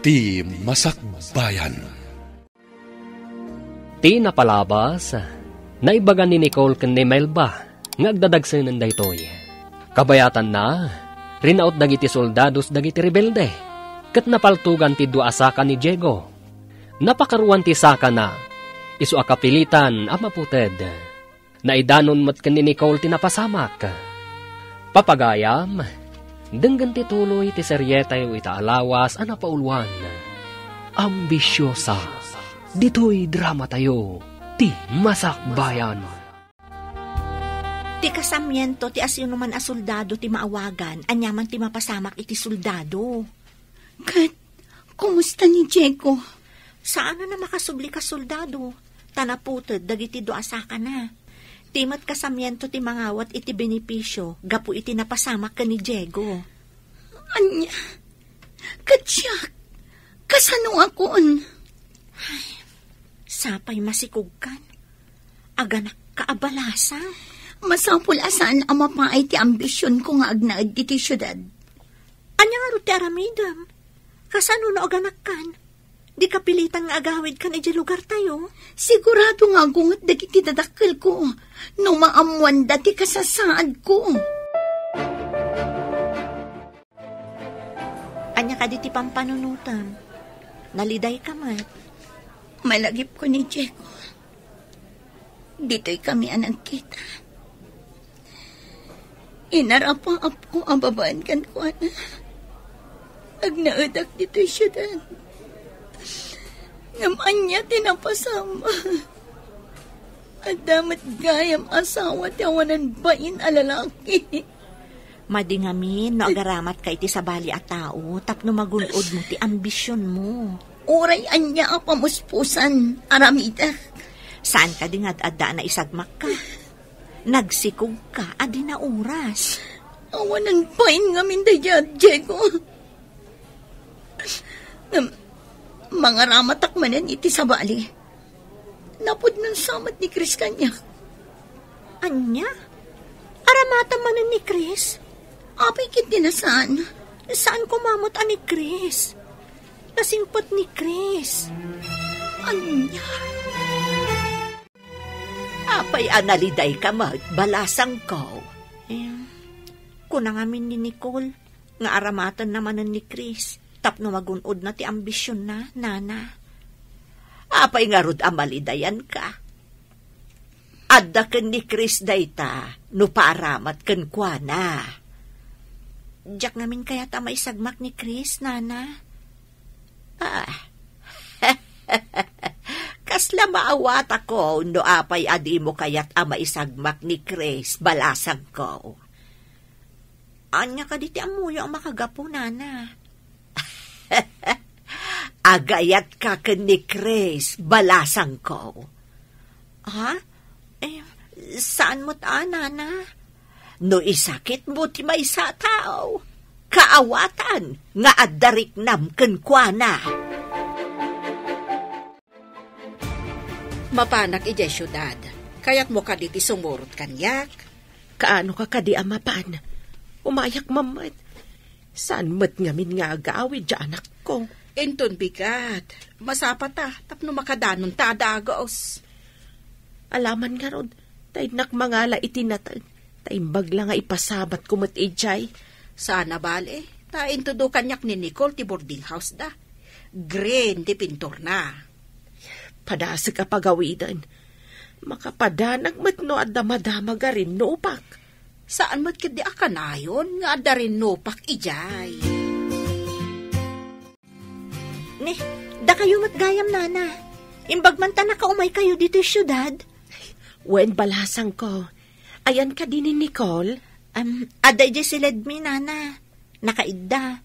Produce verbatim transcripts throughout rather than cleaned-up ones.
Ti Masakbayan. Ti napalabas, naibagan ni Nicole ken ni Melba nga agdadagsenen daytoy. Kabayatanna, rinaut dagiti soldados dagiti rebelde, ket napaltogan ti dua a saka ni Diego. Napakaruan ti sakana, isu a kapilitan a maputed. Naidanon met ken ni Nicole ti napasamak. Papagayam, denggen ti tuloy ti serietayo ita a lawas a napauluan, Ambisyosa. Ditoy dramatayo, Ti Masakbayan. Ti kasamiento ti asinoman a soldado ti maawagan, aniaman ti mapasamak iti soldado. Ket, kumusta ni Diego? Saan a makasubli kas soldado, ta naputed dagiti dua a sakana. Ti met kasamiento ti mangawat iti benepisio gapu iti napasamak ken ni Diego. Ania? Ket siak, kasanoakon? Ay, sapay masikogkan. Aganakka a balasang. Masapul a saan a mapaay ti ambisionko nga agnaed ditoy siudad. Ania ngarud ti aramidem? Kasano no aganakkan? Di kapilitan nga agawidkan idiay lugartayo? Sigurado nga agunget dagiti dadakkelko no maammoanda ti kasasaadko. Ania kadi ti pampanunotem? Nalidayka met. Malagipko ni Diego. Ditoy kami a nagkita. Inarapaapko a babaen kenkuana. Agnaedak ditoy siudad. Ngem ania ti napasamak? Adda met gayam asawa ti awanan bain a lalaki. Madi ngamin no agaramatka iti sabali a tao tapno magun-odmo ti ambisionmo. Uray ania a pamuspusan, aramidek. Saan kadi nga ad-adda a naisagmakka? Nagsikogka a di nauras. Awanan bain ngamin daydiay, Diego. Ngem, mangaramatak manen iti sabali. Napudnon sa met ni Chris kaniak. Ania? Aramatan manen ni Chris? Apay ket di na saan? Saan koma met a ni Chris? Nasingpet ni Chris. Ania? Apay a nalidayka met, balasangko? Eh, kuna ngamin ni Nicole nga aramatenna manen ni Chris tapno magun-odna ti ambisionna, nana. Apay ngarud a malidayanka? Adda ken ni Chris dayta no paaramat kenkuana. Diak ngamin kayat a maisagmak ni Chris, nana. Ah. Kasla maawatako no apay a dimo kayat a maisagmak ni Chris, balasangko. Ania kadi ti ammoyo a makagapu, nana? Agayatka ken ni Chris, balasangko. Ha? Eh, saan met a, nana? No isakitmo ti maysa a tao, kaawatan nga adda riknam kenkuana. Mapanak idiay siudad. Kayatmo kadi ti sumurot kaniak? Kaano ka kadi a mapan? Umayak man met. Saan met ngamin nga agawid diay anakko? Inton bigat, masapata tapno makadanonta a dagus. Alaman ngarud, ta innak mangala iti nateng, ta imbag la nga ipasabatko met idiay. Saan a bale, ta intudo kaniak ni Nicole ti boarding house da. Green ti pinturna. Padasek a pagawiden. Makapadanag met no adda madamag a rinnupak. Saan met ketdi a kanayon nga adda rinnupak idiay. Ne, dakayo met gayam, nana. Imbag man ta nakaumaykayo ditoy siudad. Wen, balasangko. Ayan kadi ni Nicole? Am, adda idiay si Ledmi, nana. Nakaidda.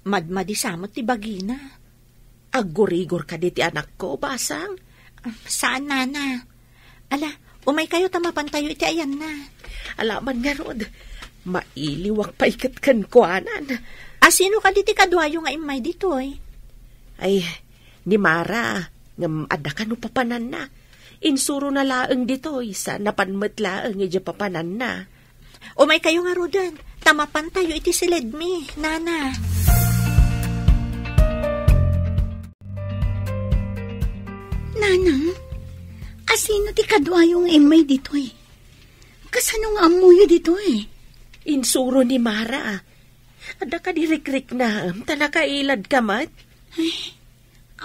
Madmadi sa met ti bagina. Aggurigor kadi ti anakko, basang? Am, saan, nana. Ala, umaykayo ta mapantayo iti ayanna. Alaman ngarud, mailiwak pay ket kenkuanan. A, sino kadi ti kaduayo nga immay ditoy? Ay, ni Mara, ngem adda kano papananna. Insurona laeng ditoy, sa napan met laeng idiay papananna. Umaykayo ngaruden, ta mapantayo iti siledmi, nana. Nanang, asino ti kaduayo nga immay ditoy? Kasano nga ammoyo ditoy? Insuro ni Mara. Adda kadi rikriknaem, ta nakailadka met? Ay,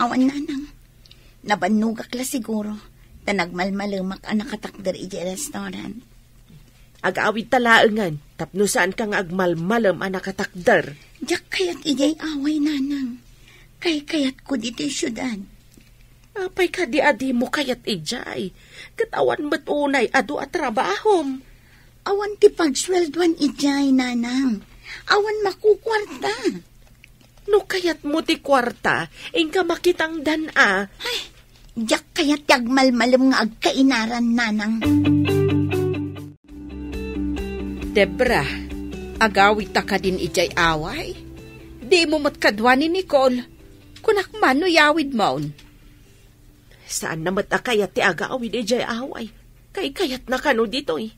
awan, Nanang. Nabannogak la siguro, ta nagmalmalemak a nakatakder idiay restaurant. Agawidta laengen, tapno saanka nga agmalmalem a nakatakder. Diak kayat idiay away, Nanang. Kaykayatko ditoy siudad. Apay kadi a dimo kayat idiay? Ket awan met unay adu a trabahom. Awan ti pagsueldoan idiay, Nanang. Awan makukuarta. No kayatmo ti kuarta, inka makitangdan a. Ay, diak kayat ti agmalmalem nga agkainaran, Nanang. Debra, agawidta kadin idiay away? Dimo met kadua ni Nicole. Kunak man no iyawidmon. Saanna met a kayat ti agawid idiay away. Kaykayatna kano ditoy.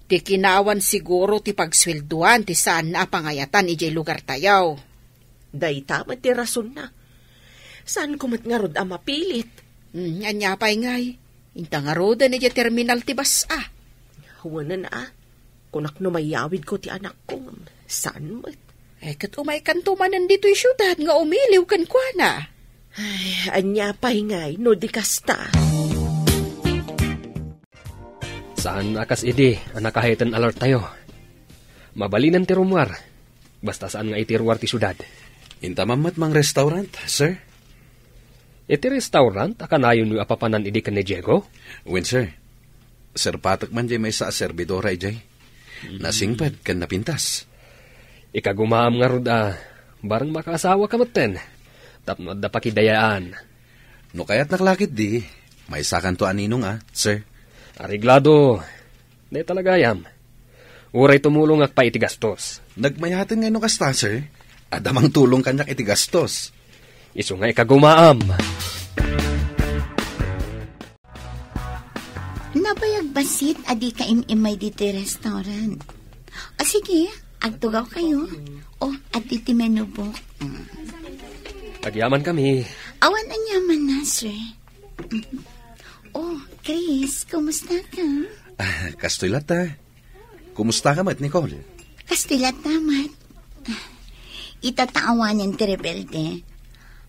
Ti kinawan siguro ti pagsueldoan ti saanna a pangayatan idiay lugartayo. Dayta met ti rasonna. Saanko met ngarud a mapilit. Hmm, ania pay ngay? Inta ngaruden idiay terminal ti bas-a. Wen a, kunak no mayawidko ti anakko, saan met? Eh, ket umaykanto manen ditoy siudad nga umiliw kenkuana. Ay, ania pay ngay no di kasta? Saan a kas idi a nakahetten alertayo. Mabalinen ti rummuar. Basta saan nga iti ruar ti siudad. Inta man met mang restaurant, sir? Iti restaurant a kanayonyo a papanan idi ken ni Diego? Wen, sir. Serpatek man diay maysa a serbidora idiay. Nasingpet ken napintas. Ikagumaam ngarud a, bareng makaasawaka metten, tapno adda pakidayaan. No kayatnak la ketdi, maysakanto a ninong a, sir. Areglado. Dayta la gayam. Uray tumulongak pay iti gastos. Nagmayaten ngay no kasta, sir. Adda mangtulong kaniak iti gastos. Isu nga ikagumaam. Nabayag bassit a dika im-immay ditoy restaurant. O sige, agtugawkayo. O, adda ti menu book. Mm. Agyamankami. Awan aniamanna, sir. Mm. O, Chris, kumusta ka? Ah, kastoy latta. Kumusta ka met, Nicole? Kastoy latta met. Ita ta awanen ti rebelde.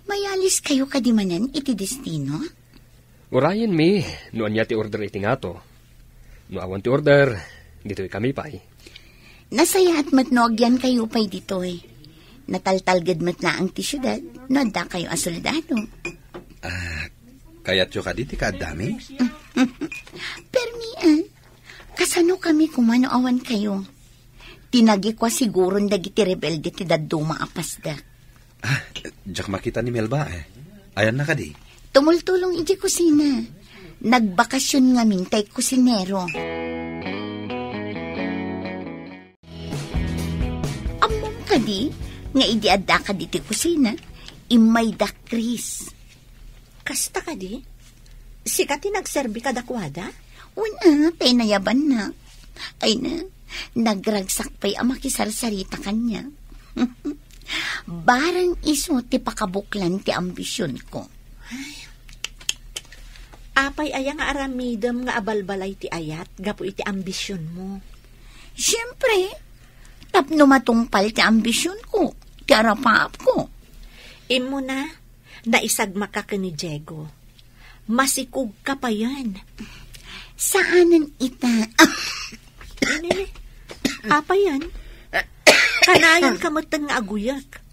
Mayaliskayo kadi manen iti destino? Urayenmi no ania ti order iti ngato. No awan ti order, ditoykami pay. Nasayaat met no agyankayo pay ditoy. Nataltalged met laeng ti siudad no addakayo a soldado. Ah, kayatyo kadi ti kaaddami? Permi, ah. Kasanokami koma no awankayo? Ti nagikua siguron dagiti rebelde ti dadduma a pasdak. Ah, diak makita ni Melba, eh. Ayanna kadi? Tumultulong idiay kusina. Nagbakasyon ngamin tay kusinero. Ammom kadi nga idi addaka ditoy kusina, immay da Chris. Kasta kadi? Sika ti nagserbi kadakuada? Wen a, tay nayabanna. Ay na, nagragsak pay a makisarsarita kaniak. Bareng isu ti pakabuklan ti ambisionko. Ay. Apay aya nga aramidem nga abalbalay ti ayat gapu iti ambisionmo? Siempre, tapno matungpal ti ambisionko, ti arapaapko. Immuna, naisagmaka ken ni Diego. Masikogka payen. Saanen ita. Ini, apayen? Kanayonka metten nga aguyek.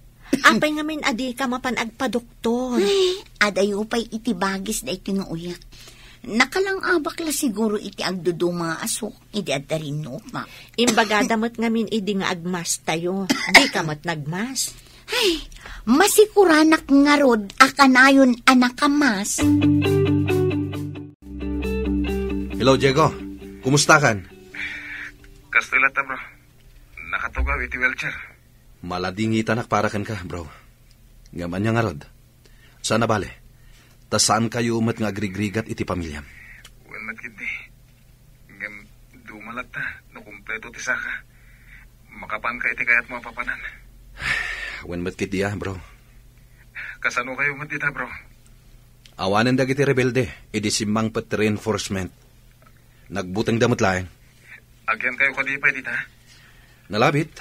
Apay ngamin a dika mapan agpadoktor? Ay, adayo pay iti bagis daytoy nga uyak. Nakalangabak la siguro iti agduduma nga asuk idi adda rinnupak. Imbagada met ngamin idi nga agmastayo. Dika met nagmas. Ay, masikuranak ngarud a kanayon a nakamas. Hello, Diego. Kumusta kan? Kastoy latta, bro. Nakatugaw iti wheelchair. Maladingitanak para kenka, bro. Ngem ania ngarud? Saan a bale. Ta saankayo met nga agrigrigat iti pamiliam. Wen met ketdi. Ngem duma latta no kompleto ti saka. Makapanka iti kayatmo a papanan. Wen met ketdi a, bro. Kasanokayo met dita, bro? Awanen dagiti rebelde idi simmangpet ti reinforcement. Nagbutengda met laeng. Agyankayo kadi pay dita? Nalabit.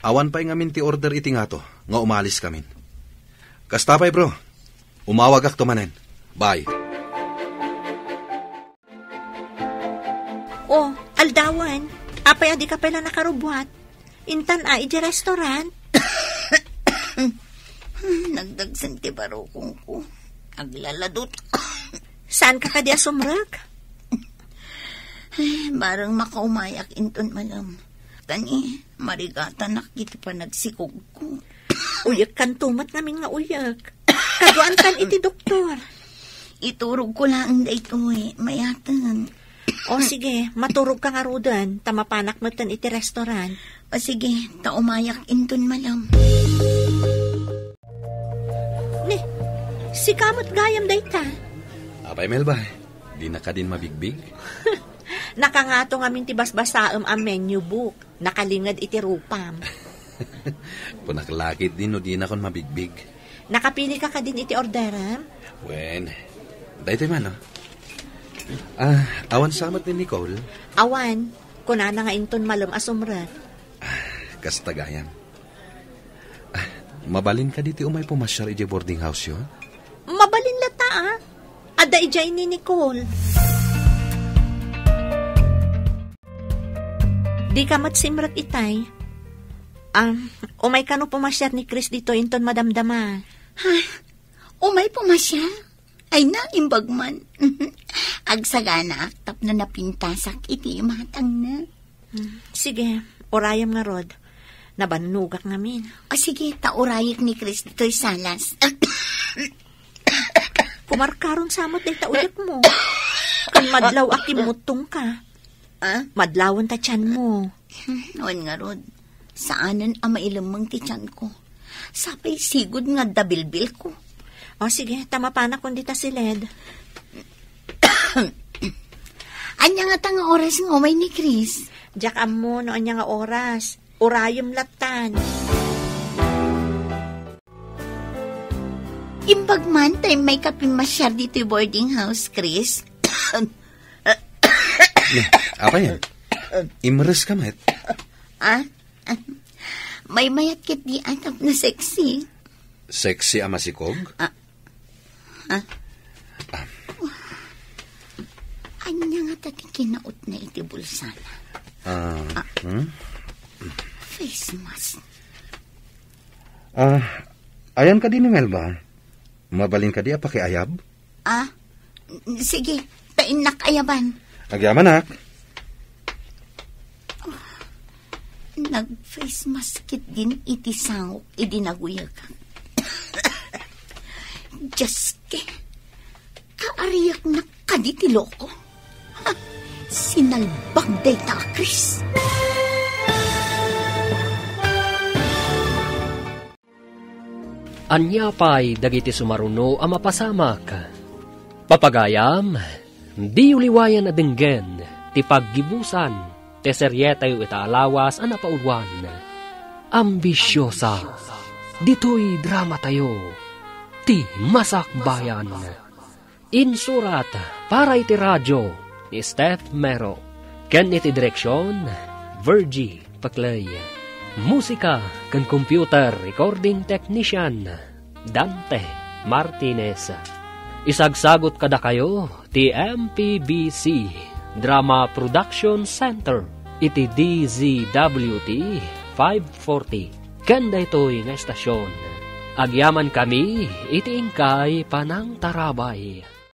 Awan pay ngamin ti order iti ngato nga umaliskamin. Kasta pay, bro. Umawagakto manen. Bye. Oh, aldawan. Apay a dika pay la nakarubbuat? Intan a iti restaurant? Nagdagsen ti barukongko. Aglaladot. Saanka kadi a sumrek? Ay, bareng makaumayak inton malem. Kani, marigatanak iti panagsikogko. Uyekkanto met ngamin nga uyek. Kaduaantan iti doktor. Iturogko laeng daytoy, mayaten. O sige, maturogka ngaruden, ta mapanak metten iti restaurant. O sige, ta umayak inton malem. Ni, sika met gayam dayta. Apay, Melba, dina kadin mabigbig? Nakangato ngamin ti basbasaem a menu book. Nakalinged iti rupam. Kunak la ketdi no dinakon mabigbig. Nakapilika kadin iti orderem? Wen, daytoy man, no? Ah, awan sa met ni Nicole? Awan. Kunana nga inton malem a sumrek. Ah, kasta gayam. Ah, mabalin kadi ti umay pumasiar idiay boarding house-yo? Mabalin latta, ah. Adda idiay ni Nicole. Dika met simrek itay. Ah, umay kano pumasiar ni Chris ditoy inton madamdama. Ha? Umay pumasiar? Ay na, imbag man. Agsaganaak tapno napintasak iti imatangna. Hmm, sige, urayem ngarud. Nabannogak ngamin. O sige, ta urayek ni Chris ditoy salas. Kumarkaron sa met dayta uyekmo. Kan madlaw a kimmuttongka. Ah? Madlawen ta tianmo. Hmm, wen ngarud. Saanen a mailemmeng ti tianko. Sapay sigud nga adda bilbilko. O sige, ta mapanakon dita siled. Ania ngata nga oras nga umay ni Chris? Diak ammo no ania nga oras. Urayem lattan. Imbag man ta immayka pimmasiar ditoy boarding house, Chris. Ne, apay? Imreska met? Ah? Maymayat ketdi a tapno sexy. Sexy a masikog? Ah. Ah. Ah. Ania ngata ti kinautna iti bulsana? Ah, ah. Hmm? Face mask. Ah, ayan kadi ni Melba? Mabalin kadi a pakiayab? Ah, sige, ta innak ayaban. Agyamanak. Nag-face mask ketdin iti sangok idi naguyag. Diyos ke, kaariaknak kadi ti loko. Ha, sinalbag dayta a Chris. Ania pay dagiti sumaruno a mapasamak? Papagayam, diyo liwayan a denggen ti paggibusan ti serietayo ita a lawas a napauluan, Ambisyosa. Ditoy dramatayo, ti Masakbayan. Insurat para iti radio ni Steph Mero, ken iti direksion, Virgie Paclay. Musika ken computer recording technician, Dante Martinez. Isagsagut kadakayo ti M P B C Drama Production Center iti D Z W T five forty ken daytoy nga estasion. Agyamankami iti inkay panangtarabay.